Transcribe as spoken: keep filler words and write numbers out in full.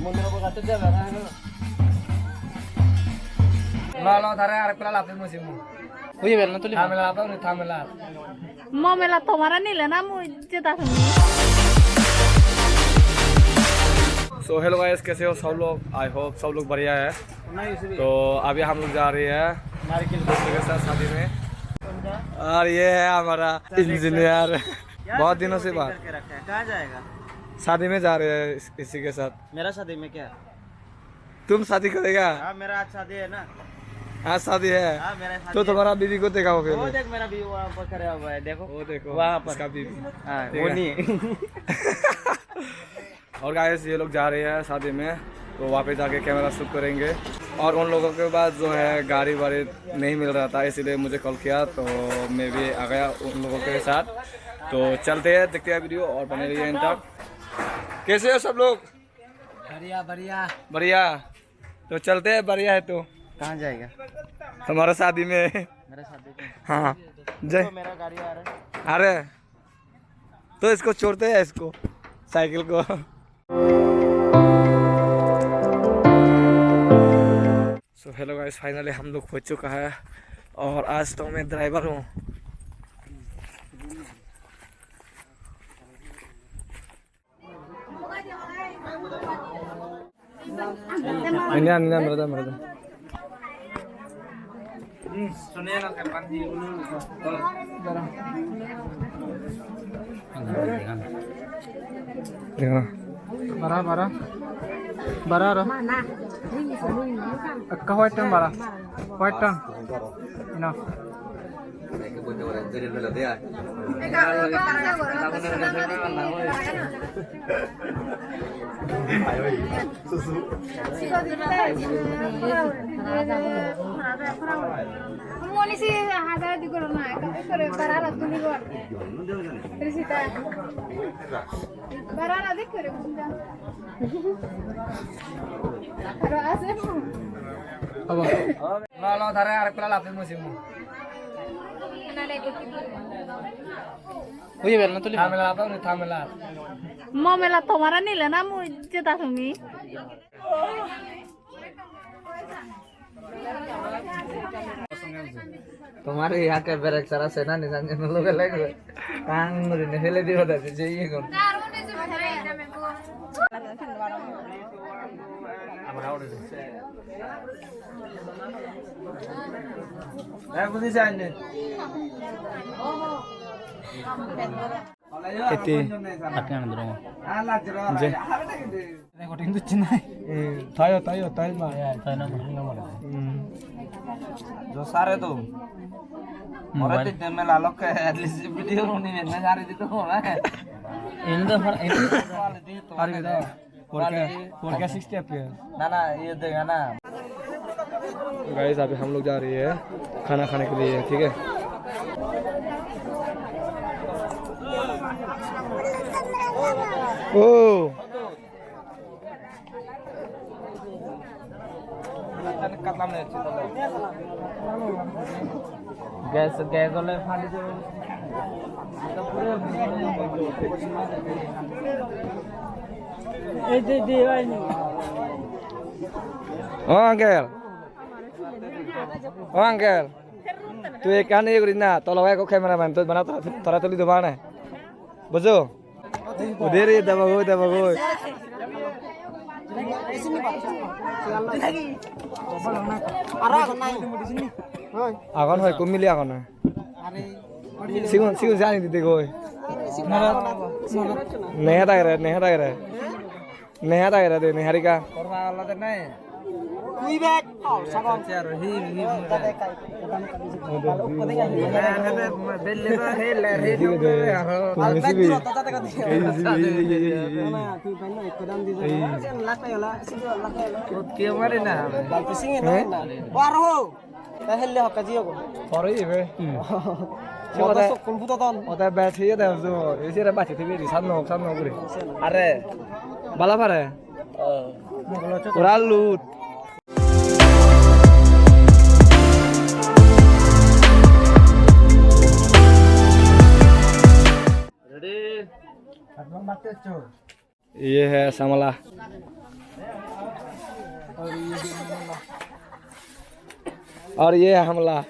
Lo, lo, tare arek pela lapi musim. Oye, bel na tuli. Thamela lapi, thamela. Mo mela tomara nile na mui jeda suni. So hello guys, कैसे हो सब लोग? I hope सब लोग बढ़िया है। तो अभी हम लोग जा रहे हैं नारियल के साथ शादी में। और ये है हमारा इंजीनियर, बहुत दिनों से बात। कहाँ जाएगा? शादी में जा रहे हैं इस-, इसी के साथ। मेरा शादी में क्या? तुम शादी करेगा? हाँ, मेरा आज शादी है ना। आज शादी है? हाँ, मेरा शादी तो है। तुम्हारा बीवी को दिखाओ फिर। वो देख, मेरा बीवी वहाँ पर खड़ा हुआ है, देखो। वो देखो, वहाँ पर। इसका बीवी। हाँ, ठीक वो है। नहीं है। और गाइस, ये लोग जा रहे हैं शादी में, तो वहाँ पे जाके कैमरा शूट करेंगे। और उन लोगों के पास जो है गाड़ी वाड़ी नहीं मिल रहा था, इसीलिए मुझे कॉल किया, तो मैं भी आ गया उन लोगों के साथ। तो चलते हैं, देखते हैं वीडियो और बने रहिए एंड तक। कैसे हो सब लोग? बढ़िया, बढ़िया। बढ़िया। तो चलते हैं, बढ़िया है तो। कहाँ जाएगा? हमारा शादी में। मेरा शादी में? हाँ। जय। तो मेरा गाड़ी आ रहा है। अरे, तो इसको छोड़ते हैं, इसको, साइकिल को। So hello guys, finally हम लोग पहुंच चुका है और आज तो मैं ड्राइवर हूँ। Ini, ini, ini, brother, brother. Ya. Bara, bara. Bara, bara. Ekka white ton bara. White ton. Enough. Moni si hajar di goro na, ekko, ekko re bara aro tuli gor. Risita. Bara aro dik kore bujinda. Aro ase. Abo. Lo, lo, tare arek pela lapi musim. Oye, bel na tuli. Thamela, thamela. Mo mela tomare nile na mui jeda tumi. Tomare yake berek sara sena ni jani no loge lagbe. Tang guri ne hele dibo de je iye gon. Eh, budi jani. Ete. Ate ana duro. Je. Recording dicche nai. Hmm, tayo, tayo, tayo ma. Tayo na, ma, na, ma. Hmm. Jo sare to. Mobile. Ore te mela lokke at least video roni na sare dito na. Indo har, indo. Quality to. Hari kita. Four K, four K sixty F P S। ना, ना, ये देगा ना। गाइस, अभी हम लोग जा रही है खाना खाने के लिए, ठीक है? ओ। Gas, gas ole phadi jebo. Ei de, de, oi ni. O uncle. O uncle. Tui ekkan iye guri na, tolo ekko cameraman, tui bana tara, tara tuli doba ne. Bujo? Ude re, deba goi, deba goi. Aro agon nai. Agon hoi, ekko mile agon. Sigun, sigun jani dide goi. Neha dagere, neha dagere. Neha dagere de, Neharika. Korma olode nai. Tui bek, oh, sagol. Hi, hi, hi. Belle ba, he, le, he, le, he, le, he. Ei, ei, ei, ei, ei, ei. Ki mare na? Balti singe na. Eh? Waro. Ta helle hokka jiyo go. Pore ibe. Hmm. Oda sokkun putodon. Oda bat hiye de ujo. Ese re bache thibi di, sanno, sanno guri. Are. Bala pare. Oh. Ura lut. Ready? ये है समला। और ये हमला।